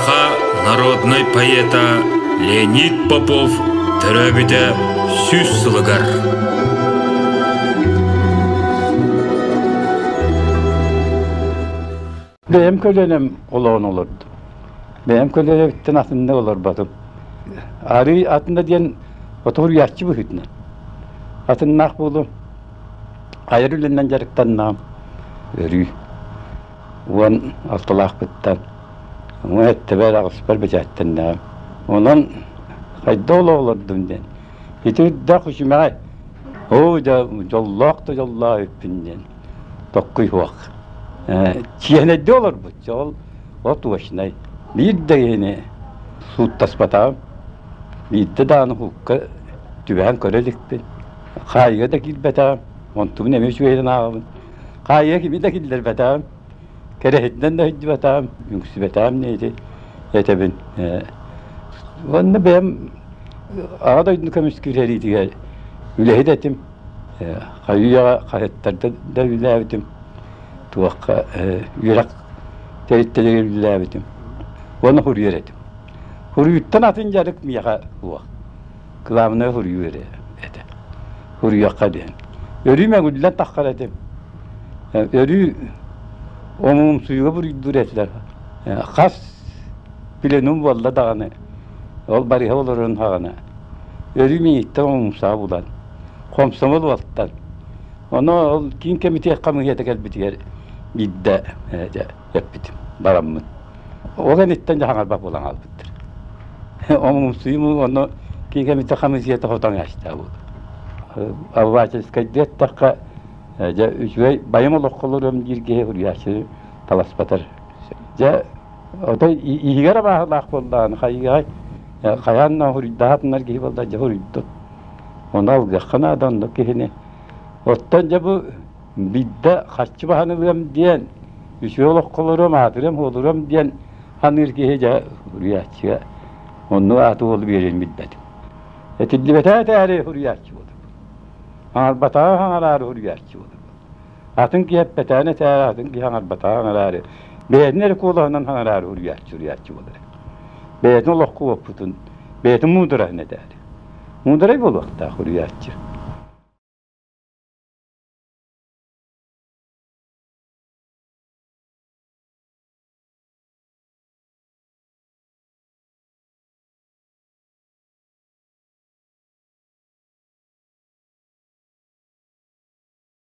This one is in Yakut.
Саха народнай поэта Леонид Попов төрөөбүтэ 100 сылыгар. Бэйэм көлүөнэм олоҕун олордум. Бэйэм көлүөнэбиттэн атынна олорботум. Арыы атына диэн отуруйааччы быһыытынан. Атыннаах буолуом. Айар үлэнэн дьарыктаннаам. Өрүү. 16-лаахпыттан 17-бэр, аҕыспар бэчээттэннэҕим. Онон хайда олох олордум диэн. Ити үрдээх үчүмэҕэй. Оо, дьэ, дьоллоох да дьоллоох эбиппин диэн. Токкуй суох. Чиэһинэйдии олорбут. Ол от уочнай. Биир да киһини сууттаспатаҕым. Биирдэ даҕаны уһукка түбэһэн көрө иликпин. Хаайыыга да киирбэтэҕим. Онтубун эмиэ үчүгэйинэн ааҕабын. Хаайыыга кими да киллэрбэтэҕим. Кэрэһитинэн да сылдьыбатаҕым, үҥсүбэтэҕим ити этэбин. Уонна бэйэм Аҕа дойдуну көмүскүүр сэриитигэр үлэһит этим. Хайыы-үйэҕэ хаһыаттарда да үлэлээбитим. Туохха үөрэх тэрилтэлэригэр үлэлээбитим. Уонна суруйар этим. Суруйууттан атын дьарык миэхэ суох. Кылаабынай суруйуу эрэ этэ. Суруйуохха диэн. Өрүү мөҥүллэн таххар этим. Өрүү омумсуйууга буруйдуур этилэр. Хас пленум буолла даҕаны, ол барыһа олорорун хаҕана, өрүү миигиттэн омумсаҕа булан, хомсомол уолтан. Ону ол киин кэмитиэт хамыыһыйата кэлбитигэр биирдэ эппитим, бараммын. Ол кэнниттэн дьэ хаҥарбат буолан хаалбыттар. Омумсуйум ону киин кэмитиэт хамыыһыйата хотон аастаа буолла. Обывательскайдыы эттэххэ, дьэ үчүгэй байым олоххо олоруом диир киһи суруйааччы таласпатар. Дьэ, отой иһигэр абааһылаах буоллаҕына хайыаҕай, хайаан да хуруйдаатынар киһи буолла дьэ хуруйдун. Ону алгыахха наада оннук киһини. Оттон дьэ бу биирдэ харчы баһан ылыам диэн, үчүгэй олоххо олоруом, аатырыам-суолуруом диэн саныыр киһи дьэ суруйааччыга оннук ааты уолу биэриэн билбэтим. Этиллибэтэ этээри суруйааччы буолар. Хаҥарбатаҕа хаҥараары суруйааччы буолар. Атын киһи эппэтэҕин этээри, атын киһи хаҥарбатаҕа хаҥараары, бэйэтин эрэ куолаһынан хаҥараары суруйааччы суруйааччы буолар. Бэйэтин олоххо уоппутун, бэйэтин муудараһын этээри. Муударай буолуохтаах суруйааччы.